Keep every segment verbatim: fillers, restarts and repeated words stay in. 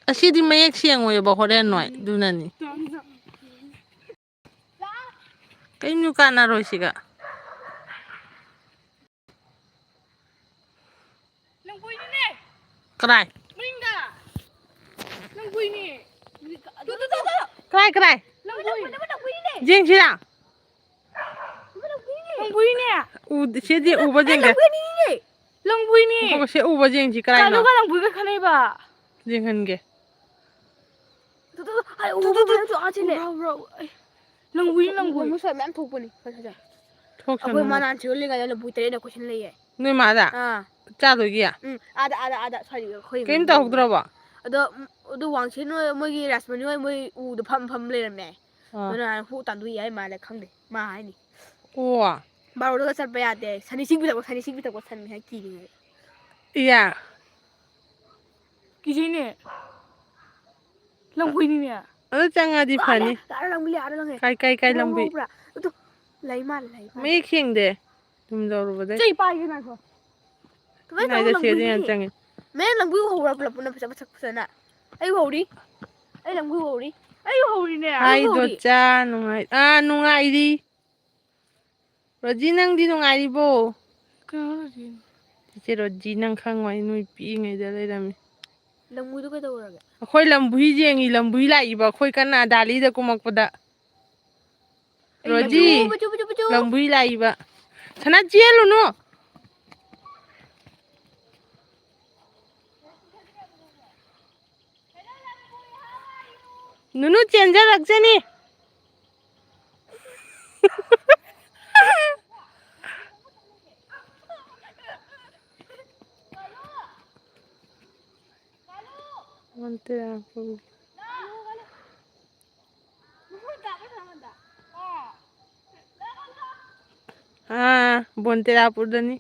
ꯑꯁꯤꯗꯤ ꯃꯌꯦꯛ ꯁꯦꯡꯉꯣꯏꯕ ꯍꯣꯔꯦꯟ ꯅꯣꯏ, ꯑꯗꯨꯅꯅꯤ꯫ ꯀꯩꯝꯁꯨ ꯀꯥꯟꯅꯔꯣꯏ ꯁꯤꯒ꯫ ꯀꯗꯥꯏ? ꯀꯗꯥꯏ, ꯀꯗꯥꯏ? ꯌꯦꯡꯁꯤꯔꯥ? ꯂꯪꯕꯨꯏꯅꯦ꯫ ꯎꯗꯦ, ꯁꯤꯗꯤ ꯎꯕ ꯌꯦꯡꯒꯦ꯫ ꯂꯪꯕꯨꯏꯅꯦ꯫ ꯂꯪꯕꯨꯏꯅꯦ꯫ ꯉꯥꯏꯈꯣ, ꯁꯤ ꯎꯕ ꯌꯦꯡꯁꯤ ꯀꯗꯥꯏꯅꯣ? ꯀꯥꯏꯗꯒ ꯂꯪꯕꯨꯏꯒ ꯈꯦꯠꯅꯩꯕ? ꯌꯦꯡꯍꯟꯒꯦ꯫ ꯇꯨ, ꯇꯨ, ꯇꯨ, ꯑꯩ ꯎꯕ꯭ꯔꯣ? ꯎꯕ꯭ꯔꯣ? ꯑꯩ ꯂꯪꯕꯨꯏꯅꯦ, ꯂꯪꯕꯨꯏ꯫ ꯃꯁꯥ ꯃꯌꯥꯝ ꯊꯣꯛꯄꯅꯤ꯫ ꯊꯣꯛꯁꯅꯨ꯫ ꯑꯩꯈꯣꯏ ꯃꯥ ꯅꯍꯥꯟ ꯁꯤꯔꯣꯏ ꯂꯤꯂꯤꯒ ꯂꯐꯨ ꯇꯔꯦꯠꯅ ꯀꯣꯏꯁꯟ ꯂꯩꯌꯦ꯫ ꯅꯣꯏ ꯃꯥꯗ? ꯑꯥ꯫ ꯆꯥꯗꯣꯏꯒꯤ? ꯎꯝ, ꯑꯥꯗ, ꯑꯥꯗ, ꯑꯥꯗ, ꯁ꯭ꯋꯥꯏꯗ ꯑꯩꯈꯣꯏ ꯀꯩꯝ ꯏꯃꯨꯡꯗ꯫ ꯇꯧꯍꯧꯗ꯭ꯔꯕꯣ? ꯑꯗꯣ, ꯎꯝ, ꯑꯗꯨ ꯋꯥꯡꯁꯤꯟ ꯍꯣꯏ, ꯃꯣꯏꯒꯤ ꯔꯥꯁꯃꯅꯤ ꯍꯣꯏ, ꯃꯣꯏ ꯎꯗ ꯐꯝ ꯐꯝ ꯂꯩꯔꯝꯃꯦ꯫ ꯑꯥ꯫ ꯑꯗꯨꯅ ꯍꯨ ꯇꯥꯟꯗꯣꯛꯏ ꯍꯥꯏ ꯃꯥꯜꯂꯦ, ꯈꯪꯗꯦ, ꯃꯥ ꯍꯥꯏꯅꯤ꯫ ꯑꯣ꯫ ꯕꯥꯔꯣꯗꯒ ꯆꯠꯄ ꯌꯥꯗꯦ, ꯁꯟ ꯏꯁꯤꯡ ꯄꯤꯊꯛꯄ, ꯁꯟ ꯏꯁꯤꯡ ꯄꯤꯊꯛꯄ, ꯁꯟ ꯍꯦꯛ ꯀꯤꯔꯤꯉꯩꯗ꯫ ꯏꯌꯥ꯫ ꯀꯤꯖꯩꯅꯦ꯫ ꯂꯝꯈꯨꯏꯅꯤꯅꯦ꯫ ꯑꯗꯨ ꯆꯪꯉꯗꯤ ꯐꯅꯤ꯫ ꯑꯥ, ꯂꯪꯕꯤ ꯂꯩ, ꯑꯥ, ꯂꯪꯉꯦ꯫ ꯀꯥꯏ, ꯀꯥꯏ, ꯀꯥꯏ ꯉꯧꯔꯣꯛ ꯂꯝꯕꯤ? ꯉꯧꯕ꯭ꯔꯥ? ꯑꯗꯨ ꯂꯩ ꯃꯥꯜꯂꯦ, ꯂꯩ ꯃꯥꯜꯂꯦ꯫ ꯃꯌꯦꯛ ꯁꯦꯡꯗꯦ꯫ ꯁꯨꯝ ꯇꯧꯔꯨꯕꯗꯩ꯫ ꯆꯩ ꯄꯥꯏꯒꯦ ꯉꯥꯏꯈꯣ꯫ ꯀꯃꯥꯏꯅ ꯇꯧꯔ ꯉꯥꯏꯗ ꯁꯤꯗ ꯂꯪꯈꯨꯏꯅꯤ? ꯌꯥꯝ ꯆꯪꯉꯦ꯫ ꯃꯌꯥꯝ ꯂꯪꯈꯨꯏ ꯎꯍꯧꯕ꯭ꯔꯥ ꯄꯨꯂꯞ ꯄꯨꯟꯅ ꯐꯖ ꯃꯁꯛ ꯐꯖꯅ? ꯑꯩ ꯎꯍꯧꯔꯤ꯫ ꯑꯩ ꯂꯪꯈꯨꯏ ꯎꯍꯧꯔꯤ꯫ ꯑꯩ ꯎꯍꯧꯔꯤꯅꯦ꯫ ꯍꯥꯏ ꯑꯩ ꯎꯍꯧꯔꯤ꯫ ꯗꯣꯆꯥ ꯅꯨꯡꯉꯥꯏ-, ꯑꯥ, ꯅꯨꯡꯉꯥꯏꯔꯤ꯫ ꯔꯣꯖꯤ, ꯅꯪꯗꯤ ꯅꯨꯡꯉꯥꯏꯔꯤꯕꯣ? ꯀꯅꯥꯅꯣ ꯔꯣꯖꯤ? ꯆꯤꯆꯦ ꯔꯣꯖꯤ, ꯅꯪ ꯈꯪꯉꯣꯏ, ꯅꯣꯏ ꯄꯤꯛꯏꯉꯩꯗ ꯂꯩꯔꯝꯃꯤ꯫ ꯂꯪꯈꯨꯏꯗꯣ ꯀꯩꯗꯧꯔꯒꯦ? ꯑꯩꯈꯣꯏ ꯂꯝꯕꯨꯏ ꯌꯦꯡꯉꯤ, ꯂꯝꯕꯨꯏ ꯂꯥꯛꯏꯕ ꯑꯩꯈꯣꯏ ꯀꯟꯅ ꯗꯥꯂꯤꯗ ꯀꯨꯝꯃꯛꯄꯗ꯫ ꯑꯩ ꯔꯣꯖꯤ, ꯃꯆꯨ, ꯃꯆꯨ, ꯃꯆꯨ, ꯃꯆꯨ꯫ ꯂꯝꯕꯨꯏ ꯂꯥꯛꯏꯕ꯫ ꯁꯅꯥ, ꯆꯦꯜꯂꯨꯅꯨ꯫ ꯅꯨꯅꯨ ꯆꯦꯟꯖꯔꯛꯆꯅꯤ꯫ ꯃꯣꯟꯇꯦꯔꯥ꯫ ꯑꯥ, ꯕꯣꯟꯇꯦꯔꯥꯄꯨꯔꯗꯅꯤ꯫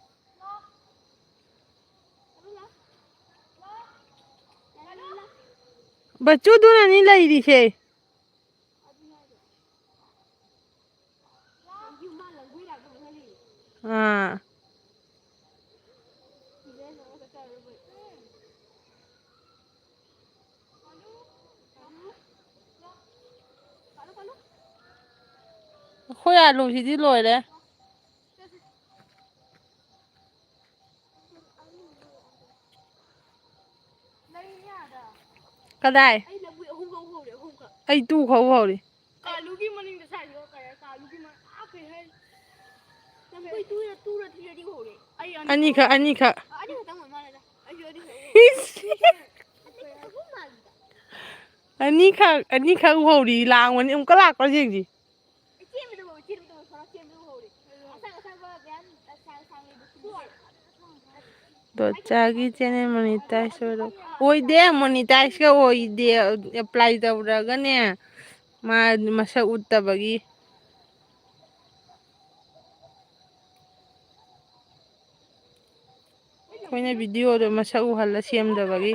ꯕꯆꯨꯗꯨꯅꯅꯤ ꯂꯩꯔꯤꯁꯦ꯫ ꯑꯥ꯫ ꯑꯂꯨꯁꯤꯗꯤ ꯂꯣꯏꯔꯦ꯫ ꯂꯩꯅꯦ ꯑꯥꯗ꯫ ꯀꯗꯥꯏ? ꯑꯩ ꯂꯐꯣꯏ ꯑꯍꯨꯝ ꯍꯧ ꯍꯧꯔꯦ, ꯑꯍꯨꯝꯈꯛ꯫ ꯑꯩ ꯇꯨ ꯍꯧ ꯍꯧꯔꯤ꯫ ꯀꯥꯂꯨꯒꯤ ꯃꯅꯤꯡꯗ ꯁꯥꯏꯗꯣ ꯀꯩ ꯍꯥꯏ? ꯀꯥꯂꯨꯒꯤ ꯃ-, ꯑꯥ, ꯀꯩ ꯍꯥꯏ? ꯂꯐꯣꯏ ꯇꯨꯔ, ꯇꯨꯔ ꯊꯤꯔꯗꯤ ꯍꯧꯔꯦ꯫ ꯑꯩ ꯑꯅꯤ ꯑꯅꯤꯈꯛ, ꯍꯧ-, ꯑꯅꯤꯈꯛ꯫ ꯑꯅꯤꯈꯛꯇꯪ ꯑꯣꯏ ꯃꯥꯜꯂꯦꯗ꯫ ꯑꯩꯁꯨ ꯑꯅꯤꯈꯛ ꯍꯧ ꯍꯧꯔꯦ꯫ ꯏꯁ! ꯑꯅꯤꯈꯛ ꯑꯍꯨꯝ ꯃꯥꯜꯂꯤꯗ꯫ ꯑꯅꯤꯈꯛ, ꯑꯅꯤꯈꯛ ꯍꯧꯔꯤ, ꯂꯥꯡꯕꯅꯤ꯫ ꯑꯃꯨꯛꯀ ꯂꯥꯛꯄ꯭ꯔꯥ ꯌꯦꯡꯁꯤ꯫ ꯆꯦꯟꯕꯗꯣ ꯍꯧꯔꯦ, ꯆꯦꯟꯕꯗꯣ ꯍꯧꯔꯦ, ꯆꯦꯟꯕꯗꯣ ꯍꯧꯔꯦ꯫ ꯑꯁꯥꯡ ꯑꯁꯥꯡꯕ ꯃꯌꯥꯝ, ꯑꯁꯥꯡ ꯑꯁꯥꯡꯕꯗꯣ ꯈꯨꯝꯖꯤꯜꯂꯦ꯫ ꯗꯣꯆꯥꯒꯤ channel monetize ꯑꯣꯏꯔꯣ-, ꯑꯣꯏꯗꯦ, monetizeꯀ ꯑꯣꯏꯗꯦ, apply ꯇꯧꯔꯒꯅꯦ, ꯃꯥ ꯃꯁꯛ ꯎꯠꯇꯕꯒꯤ꯫ ꯑꯩꯈꯣꯏꯅ videoꯗꯣ ꯃꯁꯛ ꯎꯍꯜꯂ ꯁꯦꯝꯗꯕꯒꯤ꯫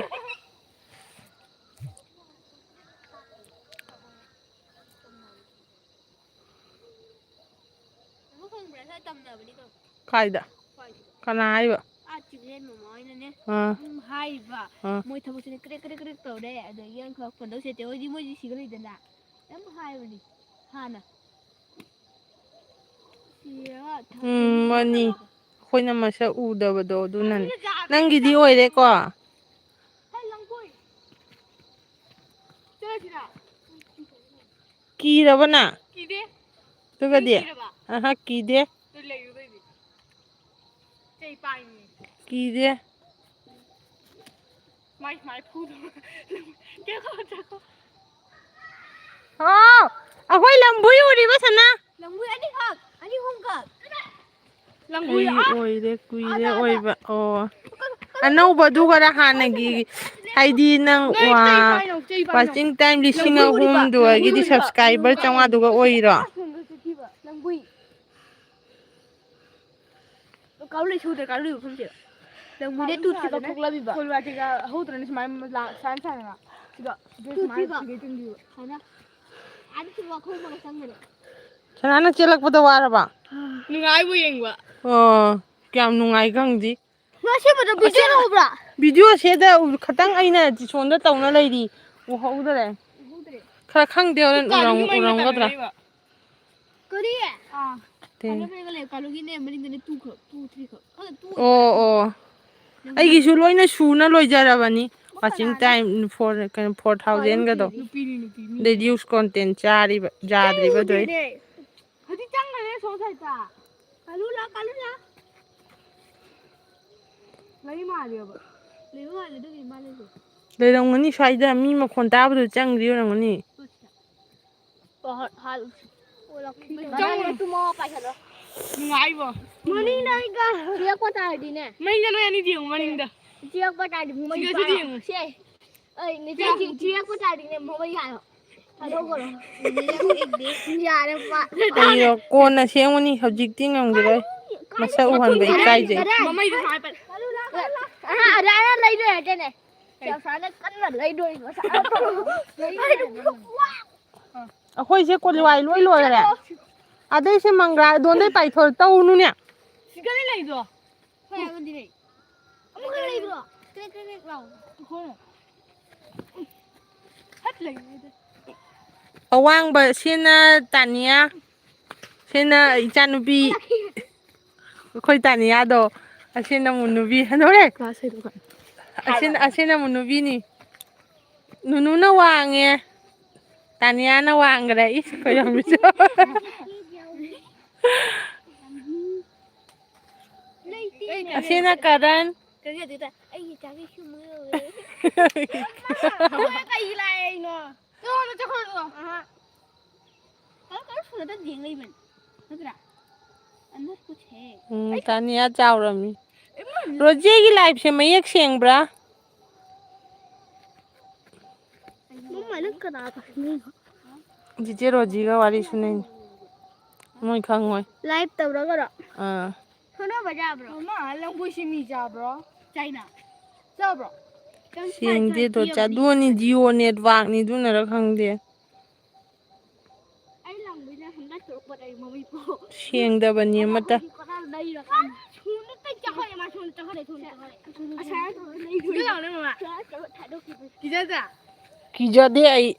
ꯑꯃ ꯈꯪꯕ꯭ꯔꯥ? ꯁ꯭ꯋꯥꯏ ꯇꯝꯅꯕꯅꯤ ꯀꯣ꯫ ꯀꯥꯏꯗ? ꯁ꯭ꯋꯥꯏꯁꯤꯗ꯫ ꯀꯅꯥ ꯍꯥꯏꯕ? ꯑꯥ, ꯆꯤꯡꯂꯦꯟ ꯃꯃꯥ ꯍꯣꯏꯅꯅꯦ꯫ ꯑꯥ꯫ ꯑꯗꯨꯝ ꯍꯥꯏꯔꯤꯕ꯫ ꯑꯥ꯫ ꯃꯣꯏ ꯊꯕꯛꯁꯤꯅ ꯀ꯭ꯔꯦꯛ ꯀ꯭ꯔꯦꯛ ꯀ꯭ꯔꯦꯛ ꯇꯧꯔꯦ, ꯑꯗꯒꯤ ꯑꯪꯈꯛ ꯀꯣꯟꯗꯧ ꯁꯦꯠꯇꯦ꯫ ꯍꯣꯏꯗꯤ ꯃꯣꯏꯗꯤ ꯁꯤꯒ ꯂꯩꯗꯅ꯫ ꯌꯥꯝ ꯍꯥꯏꯕꯅꯤ ꯍꯥꯟꯅ꯫ ꯁꯤꯔꯒ ꯎꯝ, ꯊꯥꯖꯤꯟ-, ꯃꯥꯅꯤ꯫ ꯑꯩꯈꯣꯏꯅ ꯃꯁꯛ ꯎꯗꯕꯗꯣ ꯑꯗꯨꯅꯅꯤ꯫ ꯑꯗꯨꯅ ꯌꯥꯗꯦ꯫ ꯅꯪꯒꯤꯗꯤ ꯑꯣꯏꯔꯦꯀꯣ? ꯍꯩ, ꯂꯪꯒꯣꯏ꯫ ꯆꯠꯂꯁꯤꯔꯥ? ꯀꯤꯔꯕ ꯅꯪ? ꯀꯤꯗꯦ꯫ ꯑꯗꯨꯒꯗꯤ? ꯅꯪ ꯀꯤꯔꯕ? ꯑꯍ, ꯀꯤꯗꯦ꯫ ꯑꯗꯨ ꯂꯩꯌꯨ, baby꯫ ꯆꯩ ꯄꯥꯏꯅꯤ꯫ ꯀꯤꯗꯦ꯫ ꯃꯥꯏ ꯁꯨꯃꯥꯏ ꯐꯨꯗꯧ꯫ ꯀꯦꯀꯣ, ꯀꯦꯀꯣ꯫ ꯍꯥꯎ! ꯑꯩꯈꯣꯏ ꯂꯝꯕꯨꯏ ꯎꯔꯤꯕ ꯁꯅꯥ꯫ ꯂꯝꯕꯨꯏ ꯑꯅꯤꯈꯛ, ꯑꯅꯤ ꯑꯍꯨꯝꯈꯛ꯫ ꯂꯝꯕꯨꯏ ꯑꯩ ꯑꯥ! ꯑꯣꯏꯔꯦ, ꯀꯨꯏꯔꯦ ꯑꯥꯗ, ꯑꯥꯗ꯫ ꯑꯣꯏꯕ꯫ ꯑꯣ꯫ ꯀ-, ꯀ-, ꯑꯅꯧꯕꯗꯨꯒꯔ ꯍꯥꯟꯅꯒꯤ, ꯍꯥꯏꯗꯤ ꯅꯪ ꯅꯣꯏ ꯋꯥ-, ꯆꯩ ꯄꯥꯏꯅꯣ, ꯆꯩ ꯄꯥꯏꯅꯣ꯫ Watching time ꯂꯤꯁꯤꯡ ꯂꯝꯕꯨꯏ ꯎꯔꯤꯕ, ꯑꯍꯨꯝꯗꯨꯒꯤ ꯂꯝꯕꯨꯏ ꯎꯔꯤꯕ꯫ Subscriber ꯆꯥꯝꯃꯉꯥꯗꯨꯒ ꯑꯣꯏꯔꯤꯔꯣ? ꯑꯁꯣꯝꯗ ꯆꯠꯈꯤꯕ, ꯂꯝꯕꯨꯏ꯫ ꯀꯥꯔꯨ ꯂꯩ ꯁꯨꯗ꯭ꯔꯦ, ꯀꯥꯔꯨ ꯂꯩ ꯃꯐꯝꯁꯦ꯫ ꯂꯝꯕꯨꯏꯗ ꯇꯨ ꯊ꯭ꯔꯤ ꯀꯥꯎꯊꯣꯛꯂꯝꯃꯤꯕ꯫ ꯐꯨꯜ ꯋꯥꯇꯤꯒ ꯍꯧꯗ꯭ꯔꯅꯤ ꯁꯨꯃꯥꯏꯅ ꯂꯥꯛ ꯁꯥꯏꯅ ꯁꯥꯏꯅ꯫ ꯁꯤꯗ, ꯁꯤꯗ ꯇꯨ ꯁꯨꯃꯥꯏꯅ ꯊ꯭ꯔꯤꯒ꯫ ꯁꯤꯗꯩ ꯇꯨꯝꯗꯣꯏꯕ꯫ ꯁꯨꯃꯥꯏꯅ꯫ ꯑꯥꯗ ꯇꯨ ꯋꯥꯈꯣꯡ ꯑꯃꯒ ꯆꯪꯒꯅꯤ꯫ ꯁꯅꯥꯅ ꯆꯦꯜꯂꯛꯄꯗ ꯋꯥꯔꯕ? ꯅꯨꯡꯉꯥꯏꯕꯨ ꯌꯦꯡꯕ꯫ ꯑꯣ, ꯀꯌꯥꯝ ꯅꯨꯡꯉꯥꯏ ꯈꯪꯗꯤ꯫ ꯅꯪ ꯑꯁꯦꯡꯕꯗ video ꯂꯧꯕ꯭ꯔꯥ? Video ꯁꯦꯗ ꯎ-, ꯈꯇꯪ ꯑꯩꯅ ꯁꯣꯝꯗ ꯇꯧꯅ ꯂꯩꯔꯤ꯫ ꯎꯍꯧꯗꯔꯦ꯫ ꯎꯍꯧꯗ꯭ꯔꯦ꯫ ꯈꯔ ꯈꯪꯗꯦ, ꯍꯣꯔꯦꯟ ꯀꯥꯂꯨꯒꯤ ꯎꯔꯝ-, ꯃꯩꯅ ꯎꯔꯝꯒꯗ꯭ꯔꯥ? ꯇꯝꯅꯔꯤꯕ꯫ ꯀꯔꯤ? ꯑꯥ꯫ ꯇꯦ꯫ ꯀꯥꯂꯨ ꯂꯩꯔꯒ ꯂꯩꯌꯨ꯫ ꯀꯥꯂꯨꯒꯤꯅꯦ ꯃꯅꯤꯡꯗꯅꯦ ꯇꯨ ꯈꯛ, ꯇꯨ, ꯊ꯭ꯔꯤ ꯈꯛ꯫ ꯈꯪꯗꯦ, ꯇꯨ ꯑꯣ, ꯑꯣꯏꯕ꯭ꯔꯥ? ꯑꯣ꯫ ꯅꯪ ꯑꯩꯒꯤꯁꯨ ꯂꯣꯏꯅ ꯁꯨꯅ ꯂꯣꯏꯖꯔꯕꯅꯤ꯫ ꯃꯈꯥ ꯋꯥꯆꯤꯡ ꯇꯥꯅ꯫ ꯇꯥꯏꯝ ꯐꯣꯔ, ꯀꯩꯅꯣ, ꯐꯣꯔ ꯊꯥꯎꯖꯟꯒꯗꯣ꯫ ꯅꯨꯄꯤꯅꯤ, ꯅꯨꯄꯤ, ꯃꯤ꯫ ꯔꯤꯗ꯭ꯌꯨꯁ ꯀꯣꯟꯇꯦꯟ ꯆꯥꯔꯤꯕ, ꯌꯥꯗ꯭ꯔꯤꯕ ꯑꯗꯨꯏ꯫ ꯍꯧꯖꯤꯛ ꯆꯪꯈ꯭ꯔꯦ ꯁꯣꯝ ꯁꯥꯏꯗꯇ꯫ ꯀꯥꯂꯨ ꯂꯥ, ꯀꯥꯂꯨ ꯂꯥ꯫ ꯂꯩ ꯃꯥꯜꯂꯦꯕ꯫ ꯂꯩꯕ ꯃꯥꯜꯂꯦ, ꯑꯗꯨꯒꯤ ꯃꯥꯜꯂꯦ꯫ ꯂꯩꯔꯝꯒꯅꯤ ꯁ꯭ꯋꯥꯏꯗ, ꯃꯤ ꯃꯈꯣꯟ ꯇꯥꯕꯗꯨ ꯆꯪꯗ꯭ꯔꯤ ꯑꯣꯏꯔꯝꯒꯅꯤ꯫ ꯆꯪꯉꯣ꯫ ꯅꯨꯡꯉꯥꯏꯕꯣ? ꯃꯅꯤꯡꯗ ꯑꯩꯒ ꯆꯤꯛꯂꯛꯄ ꯇꯥꯔꯗꯤꯅꯦ꯫ ꯃꯅꯤꯡꯗ ꯅꯣꯏ ꯑꯅꯤꯗꯤ ꯌꯦꯡꯉꯨ, ꯃꯅꯤꯡꯗ꯫ ꯆꯤꯛꯂꯛꯄ ꯇꯥꯔꯗꯤ ꯃꯣꯏ ꯁꯤꯗꯁꯨ ꯄꯥꯏꯔꯣ꯫ ꯌꯦꯡꯉꯨ꯫ ꯁꯦ꯫ ꯑꯩ ꯅꯆꯤꯟ ꯊꯤ, ꯆꯤꯛꯂꯛꯄ ꯇꯥꯔꯗꯤꯅꯦ ꯃꯃꯩ ꯌꯥꯜꯂꯣ꯫ ꯊꯥꯗꯣꯛꯈ꯭ꯔꯣ꯫ ꯌꯥꯔꯦ, ꯄꯥ-, ꯑꯩꯔꯣ ꯀꯣꯟꯅ ꯁꯦꯝꯒꯅꯤ, ꯍꯧꯖꯤꯛꯇꯤ ꯉꯝꯈꯤꯔꯣꯏ꯫ ꯃꯁꯛ ꯎꯍꯟꯕ ꯏꯀꯥꯏꯖꯩ꯫ ꯃꯃꯩꯗ ꯁꯨꯃꯥꯏꯅ ꯄꯥꯏ-, ꯑꯍꯥ, ꯑꯗꯥꯏꯅ ꯂꯩꯗꯣꯏ ꯅꯠꯇꯦꯅꯦ꯫ ꯆꯞ ꯆꯥꯅ ꯀꯟꯅ ꯂꯩꯗꯣꯏ ꯃꯁꯛ꯫ ꯑꯩꯈꯣꯏꯁꯦ ꯀꯣꯂꯤꯋꯥꯏ ꯂꯣꯏ ꯂꯣꯏꯈꯔꯦ꯫ ꯑꯗꯩꯁꯦ ꯃꯪꯒ꯭ꯔꯥ ꯑꯗꯣꯝꯗꯩ ꯄꯥꯏꯊꯣꯛ ꯇꯧꯅꯨꯅꯦ꯫ ꯁꯤꯗ ꯂꯩꯗꯣ꯫ ꯍꯣꯏ, ꯑꯗꯨꯗꯤ ꯂꯩ꯫ ꯑꯃꯨꯛꯀ ꯂꯩꯕ꯭ꯔꯣ? ꯀ꯭ꯔꯦꯛ ꯀ꯭ꯔꯦꯛ ꯀ꯭ꯔꯦꯛ ꯂꯥꯎ꯫ ꯍꯣꯏ꯫ ꯍꯠ ꯂꯩ꯫ ꯑꯋꯥꯡꯕ ꯁꯤꯅ ꯇꯥꯅꯤꯌꯥ, ꯁꯤꯅ ꯏꯆꯥꯅꯨꯄꯤ, ꯑꯩꯈꯣꯏ ꯇꯥꯅꯤꯌꯥꯗꯣ, ꯑꯁꯤꯅ ꯑꯃꯨꯛ ꯅꯨꯄꯤ ꯍꯟꯗꯣꯔꯦ꯫ ꯀ꯭ꯂꯥꯁ ꯑꯩꯠ ꯀꯥꯏ꯫ ꯑꯁꯤꯅ, ꯑꯁꯤꯅ ꯑꯃꯨꯛ ꯅꯨꯄꯤꯅꯤ꯫ ꯅꯨꯅꯨꯅ ꯋꯥꯡꯉꯦ, ꯇꯥꯅꯤꯌꯥꯅ ꯋꯥꯡꯈ꯭ꯔꯦ꯫ ꯏꯁ, ꯈꯣꯏꯔꯝꯃꯤꯁꯨ꯫ ꯑꯁꯤꯅ ꯀꯔꯟ꯫ ꯀꯔꯤ ꯑꯗꯨꯗ ꯑꯩꯒꯤ ꯆꯥꯛꯁꯤ ꯁꯨꯝ ꯃꯨꯠꯂꯨꯔꯦ꯫ ꯀꯩꯒꯤ ꯂꯥꯛꯑꯦ ꯑꯩꯅꯣ? ꯆꯠꯈ꯭ꯔꯣ, ꯆꯠꯈ꯭ꯔꯣ꯫ ꯑꯍꯥ꯫ ꯀꯔꯝ ꯀꯔꯝ ꯁꯨꯅꯗ ꯌꯦꯡ ꯂꯩꯕꯅꯤ? ꯅꯠꯇ꯭ꯔꯥ? ꯑꯟꯗꯔ ꯀꯨꯆ ꯍꯦ꯫ ꯎꯝ, ꯇꯥꯅꯤꯌꯥ ꯆꯥꯎꯔꯝꯃꯤ꯫ ꯏꯃꯥ! ꯔꯣꯖꯦꯒꯤ ꯂꯥꯏꯐꯁꯦ ꯃꯌꯦꯛ ꯁꯦꯡꯕ꯭ꯔꯥ? ꯃꯃꯥ, ꯅꯪ ꯀꯅꯥꯒ ꯍꯪꯉꯤꯅꯣ? ꯆꯤꯆꯦ ꯔꯣꯖꯤꯒ ꯋꯥꯔꯤ ꯁꯨꯅꯩꯅꯤ꯫ ꯃꯣꯏ ꯈꯪꯉꯣꯏ꯫ ꯂꯥꯏꯚ ꯇꯧꯔꯒꯔꯣ? ꯑꯥ꯫ ꯐꯨꯅꯕ ꯌꯥꯕ꯭ꯔꯣ? ꯃꯃꯥ, ꯂꯐꯣꯏꯁꯤ ꯃꯤ ꯆꯥꯕ꯭ꯔꯣ? ꯆꯥꯏꯅ꯫ ꯆꯥꯕ꯭ꯔꯣ? ꯁꯦꯡꯗꯦꯗꯣ, ꯆꯥꯗꯣꯅꯤ, ꯖꯤꯑꯣ ꯅꯦꯠꯋꯥꯛꯅꯤ, ꯑꯗꯨꯅꯔ ꯈꯪꯗꯦ꯫ ꯑꯩ ꯂꯪꯕꯩꯅꯦ ꯍꯟꯗꯛ ꯊꯣꯛꯂꯛꯄꯗ ꯑꯩ ꯃꯃꯩ ꯄꯣ-, ꯁꯦꯡꯗꯕꯅꯤ ꯑꯃꯠꯇ꯫ ꯑꯩꯈꯣꯏꯗꯤ ꯄꯨꯔꯥ ꯂꯩꯔꯀꯥꯟ ꯁꯣꯝꯗ ꯇꯩ ꯆꯈꯠꯂꯦ, ꯃꯥ ꯁꯣꯝꯗ ꯆꯈꯠꯂꯦ, ꯁꯣꯝꯗ ꯆꯈꯠꯂꯦ꯫ ꯑꯁꯥꯏꯗ ꯂꯩꯈ꯭ꯔꯦ꯫ ꯁꯤꯗ ꯂꯥꯎꯅꯦ, ꯃꯃꯥ꯫ ꯁꯥꯏꯗ ꯊꯥꯗꯣꯛꯈꯤꯕ꯫ ꯀꯤꯖꯗ꯭ꯔꯥ? ꯀꯤꯖꯗꯦ ꯑꯩ꯫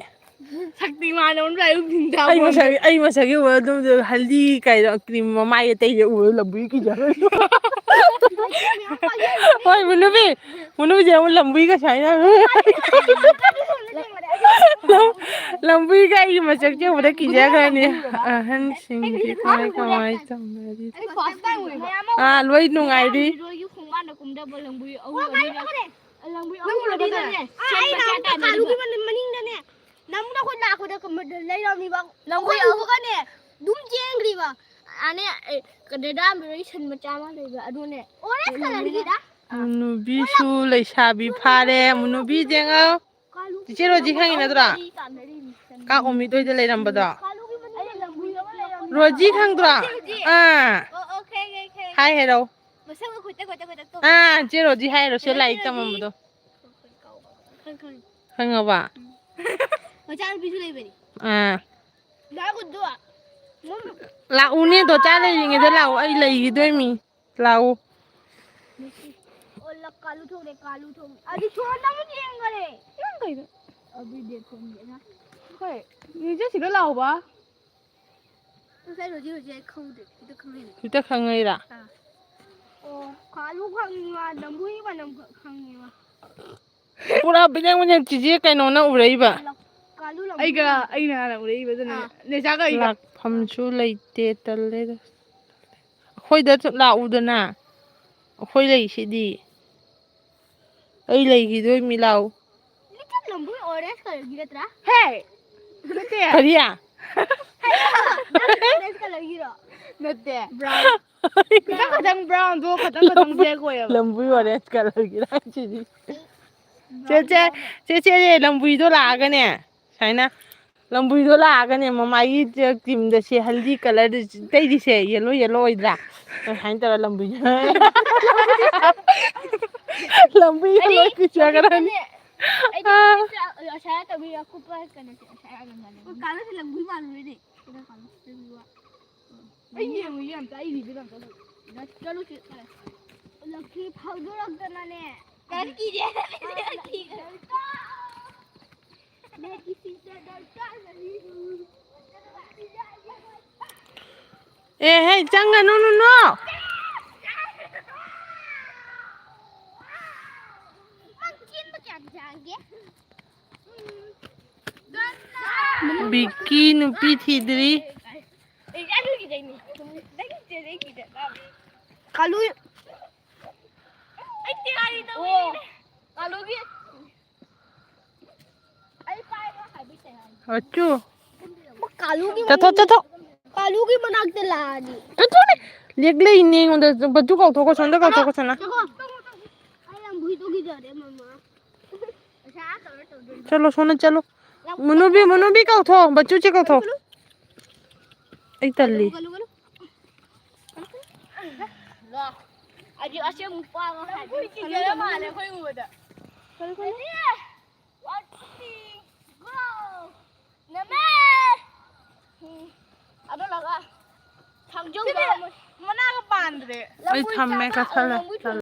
ꯁꯛꯇꯤꯃꯥꯟ ꯑꯃ ꯂꯥꯛꯑꯦ, ꯕ꯭ꯔꯤꯟꯗꯥꯕꯟ꯫ ꯑꯩ ꯃꯁꯛ, ꯑꯩ ꯃꯁꯛꯀꯤ ꯎꯕ ꯑꯗꯨꯝ ꯍꯜꯗꯤ ꯀꯩꯅꯣ ꯀ꯭ꯔꯤꯝ ꯃꯃꯥꯏ ꯑꯇꯩꯗ ꯎꯕ ꯂꯝꯕꯨꯏ ꯀꯤꯖꯕ꯫ ꯍꯣꯏ, ꯃꯨꯅꯨꯕꯤ, ꯃꯨꯅꯨꯕꯤꯁꯦ ꯑꯃꯨꯛ ꯂꯝꯕꯨꯏꯒ ꯁꯨꯃꯥꯏꯅ꯫ ꯂꯝꯕꯨꯏꯒ ꯑꯩꯒꯤ ꯃꯁꯛꯁꯦ ꯎꯕꯗ ꯀꯤꯖꯈ꯭ꯔꯅꯤ꯫ ꯑꯍꯟꯁꯤꯡꯗꯤ ꯀꯃꯥꯏ ꯀꯃꯥꯏ ꯇꯧꯅꯔꯤ? ꯑꯥ, ꯂꯣꯏ ꯅꯨꯡꯉꯥꯏꯔꯤ꯫ ꯂꯝꯕꯨꯏ ꯑꯍꯨꯝ ꯑꯅꯤꯔꯛ ꯁꯦꯝꯕ ꯆꯥ ꯇꯥꯔꯤꯕ꯫ ꯃꯅꯤꯡꯗꯅꯦ꯫ ꯅꯪꯅ ꯑꯩꯈꯣꯏ ꯂꯥꯛꯄꯗ ꯀꯃꯔꯗ ꯂꯩꯔꯝꯃꯤꯕ꯫ ꯂꯝꯕꯨꯏ ꯑꯩꯈꯣꯏ ꯎꯕꯒꯅꯦ ꯑꯗꯨꯝ ꯆꯦꯟꯈ꯭ꯔꯤꯕ꯫ ꯑꯥꯅꯦ, ꯑꯦ, ꯀꯗꯥ ꯗꯥꯝꯗꯨꯗꯒꯤ ꯁꯟ ꯃꯆꯥ ꯑꯃ ꯂꯩꯕ ꯑꯗꯨꯅꯦ꯫ ꯑꯣꯔꯦꯟꯖ ꯀꯂꯔꯒꯤꯗ꯫ ꯃꯨꯅꯨꯕꯤꯁꯨ ꯂꯩꯁꯥꯕꯤ ꯐꯥꯔꯦ꯫ ꯃꯨꯅꯨꯕꯤ ꯌꯦꯡꯉꯣ꯫ ꯆꯤꯆꯦ ꯔꯣꯖꯤ ꯈꯪꯉꯤ ꯅꯠꯇ꯭ꯔꯣ? ꯀꯥ ꯑꯣꯃꯤꯗꯣꯏꯗ ꯂꯩꯔꯝꯕꯗꯣ꯫ ꯀꯥꯂꯨꯒꯤ ꯃꯅꯤꯡꯗ ꯂꯩꯔꯝꯃꯤꯗꯣ꯫ ꯔꯣꯖꯤ ꯈꯪꯗ꯭ꯔꯣ? ꯑꯥ꯫ ꯑꯣ, ꯑꯣ, ꯈꯪꯉꯦ, ꯈꯪꯉꯦ꯫ ꯍꯥꯏ ꯍꯥꯏꯔꯣ꯫ ꯃꯁꯛ ꯃꯈꯨꯠꯇ ꯈꯨꯠꯇ ꯈꯨꯠꯇ ꯇꯧ-, ꯑꯥ, ꯆꯦ ꯔꯣꯖꯤ ꯍꯥꯏꯔꯣ, ꯁꯤ ꯂꯥꯏꯔꯤꯛ ꯇꯝꯃꯝꯕꯗꯣ꯫ ꯈꯪꯉꯦ, ꯈꯪꯉꯦ꯫ ꯈꯪꯉꯕ? ꯎꯝ꯫ ꯃꯆꯥꯅꯨꯄꯤꯁꯨ ꯂꯩꯕꯅꯤ꯫ ꯑꯥ꯫ ꯂꯥꯛꯎꯗꯣ꯫ ꯂꯥꯛꯎꯅꯦ, ꯗꯣꯆꯥ ꯂꯩꯔꯤꯉꯩꯗ ꯂꯥꯛꯎ, ꯑꯩ ꯂꯩꯈꯤꯗꯣꯏꯃꯤ꯫ ꯂꯥꯛꯎ꯫ ꯑꯣ, ꯂ-, ꯀꯥꯂꯨ ꯊꯣꯛꯂꯦ, ꯀꯥꯂꯨ ꯊꯣꯛꯂꯦ꯫ ꯑꯗꯨ ꯁꯣꯔ ꯅꯪ ꯌꯦꯡꯈꯔꯦ꯫ ꯅꯪ ꯀꯩꯅꯣ? ꯑꯗꯨꯗꯤ ꯈꯪꯗꯦꯅ꯫ ꯍꯣꯏ, ꯅꯤꯖꯦ ꯁꯤꯗ ꯂꯥꯛꯎꯕ꯫ ꯉꯁꯥꯏ ꯔꯣꯖꯤ ꯍꯧꯖꯤꯛ ꯑꯩ ꯈꯪꯗꯦ, ꯍꯦꯛꯇ ꯈꯪꯉꯛꯏꯅꯦ꯫ ꯍꯦꯛꯇ ꯈꯪꯉꯛꯏꯔꯥ? ꯑꯥ꯫ ꯑꯣ, ꯀꯥꯂꯨ ꯈꯪꯉꯤꯕ, ꯂꯝꯕꯨꯒꯤ ꯃꯅꯝ ꯈ-, ꯈꯪꯉꯤꯕ꯫ ꯄꯨꯔꯥ ꯕꯤꯖꯦꯡ ꯕꯤꯖꯦꯡ ꯆꯤꯆꯦ ꯀꯩꯅꯣꯅ ꯎꯔꯛꯏꯕ꯫ ꯂ-, ꯀꯥꯂꯨ ꯂꯝꯕꯨ ꯑꯩꯒ, ꯈꯪꯉꯤꯕ꯫ ꯑꯩꯅ ꯍꯥꯟꯅ ꯎꯔꯛꯏꯕ ꯑꯗꯨꯅꯅꯦ꯫ ꯑꯥ꯫ ꯅꯦꯆꯥꯒ ꯑꯩꯒ꯫ ꯂꯥꯛꯐꯝꯁꯨ ꯂꯩꯇꯦ, ꯇꯜꯂꯦꯗ꯫ ꯑꯩꯈꯣꯏꯗ ꯁꯨꯝ ꯂꯥꯛꯎꯗꯅ꯫ ꯑꯩꯈꯣꯏ ꯂꯩꯁꯤꯗꯤ꯫ ꯑꯩ ꯂꯩꯈꯤꯗꯣꯏ ꯃꯤ ꯂꯥꯛꯎ꯫ ꯂꯤꯇꯜ ꯂꯝꯕꯨ ꯑꯣꯔꯦꯟꯖ ꯀꯂꯔꯒꯤ ꯅꯠꯇ꯭ꯔꯥ? ꯍꯦ! ꯅꯠꯇꯦ꯫ ꯀꯔꯤ? ꯅꯪ ꯑꯣꯔꯦꯟꯖ ꯀꯂꯔꯒꯤꯔꯣ? ꯅꯠꯇꯦ꯫ ꯕ꯭ꯔꯥꯎꯟ꯫ ꯈꯤꯇꯪ ꯈꯤꯇꯪ ꯕ꯭ꯔꯥꯎꯟꯗꯣ ꯈꯤꯇꯪ ꯈꯤꯇꯪ ꯕ꯭ꯂꯦꯛ ꯑꯣꯏꯌꯦꯕ꯫ ꯂꯝꯕꯨꯏ ꯑꯣꯔꯦꯟꯖ ꯀꯂꯔꯒꯤ ꯍꯥꯏꯁꯤꯗꯤ꯫ ꯆꯦ, ꯆꯦ, ꯆꯦ, ꯆꯦ, ꯂꯝꯕꯨꯏꯗꯣ ꯂꯥꯛꯑꯒꯅꯦ, ꯁꯨꯃꯥꯏꯅ ꯂꯝꯕꯨꯏꯗꯣ ꯂꯥꯛꯑꯒꯅꯦ, ꯃꯃꯥꯏꯒꯤ ꯀ꯭ꯔꯤꯝꯗ ꯁꯦ ꯍꯜꯗꯤ ꯀꯂꯔꯗ ꯇꯩꯔꯤꯁꯦ, ꯌꯦꯜꯂꯣ ꯌꯦꯜꯂꯣ ꯑꯣꯏꯗ꯭ꯔꯥ? ꯑꯗꯨꯃꯥꯏꯅ ꯇꯧꯔ ꯂꯝꯕꯨꯏ-, ꯂꯝꯕꯨꯏꯒ ꯂꯣꯏ ꯀꯤꯖꯈ꯭ꯔꯅꯤ꯫ ꯑꯩꯗꯤ ꯑꯥ꯫ ꯑꯁꯥ ꯇꯧꯕꯤ ꯑꯀꯨꯞꯄ ꯀꯩꯅꯣꯁꯦ, ꯑꯁꯥ ꯌꯥꯝ ꯉꯝꯒꯅꯤ꯫ ꯀꯥꯟꯅꯁꯦ ꯂꯝꯕꯨꯏ ꯃꯥꯜꯂꯨꯔꯦꯅꯦ꯫ ꯁꯤꯗ ꯀꯥꯟꯅ ꯁꯤꯗ ꯎꯕ꯫ ꯑꯩ ꯌꯦꯡꯉꯨ, ꯌꯦꯡꯉꯨ, ꯑꯩ ꯔꯤꯚꯤꯌꯨ ꯑꯝꯇ ꯇꯧ꯫ ꯆꯠꯂꯨꯁꯤ꯫ ꯂꯛꯀꯤ ꯐꯥꯎꯗꯣꯔꯛꯇꯅꯅꯦ꯫ ꯀꯔꯤ ꯀꯤꯔꯦ? ꯅꯦꯠꯀꯤ ꯁꯤꯁꯦ ꯑꯦ ꯍꯦ, ꯆꯪꯒꯅꯨ ꯅꯨꯅꯨ꯫ ꯕꯤꯀꯤ ꯅꯨꯄꯤ ꯊꯤꯗ꯭ꯔꯤ꯫ ꯀꯥꯂꯨ꯫ ꯑꯣ, ꯀꯥꯂꯨꯒꯤ꯫ ꯑꯆꯨ꯫ ꯀꯥꯂꯨꯒꯤ ꯆꯠꯊꯣꯛ, ꯆꯠꯊꯣꯛ꯫ ꯀꯥꯂꯨꯒꯤ ꯃꯅꯥꯛꯇ ꯂꯥꯛꯑꯗꯤ꯫ ꯆꯠꯊꯣꯛꯅꯦ꯫ ꯂꯦꯛꯂꯛꯏꯅꯦ ꯑꯩꯉꯣꯟꯗ꯫ ꯕꯆꯨ ꯀꯧꯊꯣꯛꯈꯣ, ꯁꯣꯝꯗ ꯀꯧꯊꯣꯛꯈꯣ, ꯁꯣꯝꯗ꯫ ꯉꯥꯏꯈꯣ꯫ ꯑꯩ ꯌꯥꯝ ꯍꯨꯏꯗꯣ ꯀꯤꯖꯔꯦ, ꯃꯃꯥ꯫ ꯄꯩꯁꯥ ꯑꯥ ꯇꯧꯔ ꯇꯧꯗꯣꯏꯅꯤ꯫ ꯆꯠꯂꯣ, ꯁꯣꯝꯗ ꯆꯠꯂꯣ꯫ ꯌꯥꯝ ꯃꯨꯅꯨꯕꯤ, ꯃꯨꯅꯨꯕꯤ ꯀꯧꯊꯣꯛ, ꯕꯆꯨ ꯆꯦ ꯀꯧꯊꯣꯛ꯫ ꯑꯩ ꯇꯜꯂꯤ꯫ ꯀꯜꯂꯨ, ꯀꯜꯂꯨ, ꯀꯜꯂꯨ꯫ ꯂꯣ꯫ ꯑꯩꯗꯤ ꯑꯁꯦꯡꯕ ꯄꯥꯝꯃꯦ ꯍꯥꯏꯕ꯫ ꯀꯤꯖꯔ ꯃꯥꯜꯂꯦ ꯑꯩꯈꯣꯏ ꯎꯕꯗ꯫ ꯀꯜꯂꯨ, ꯀꯜꯂꯨ꯫ Ready? One, two, go! ꯅꯃꯦ! ꯎꯝ꯫ ꯑꯗꯨ ꯂꯥꯛꯑꯣ꯫ ꯊꯥꯡꯖꯧꯗꯣ ꯁꯤꯗꯤ ꯑꯃꯨꯛ ꯃꯅꯥꯒ ꯄꯥꯟꯗ꯭ꯔꯦ꯫ ꯑꯩ ꯊꯝꯃꯦ, ꯀꯛꯊꯠꯂꯦ꯫ ꯂꯝꯕꯨ ꯆꯠꯂꯣ꯫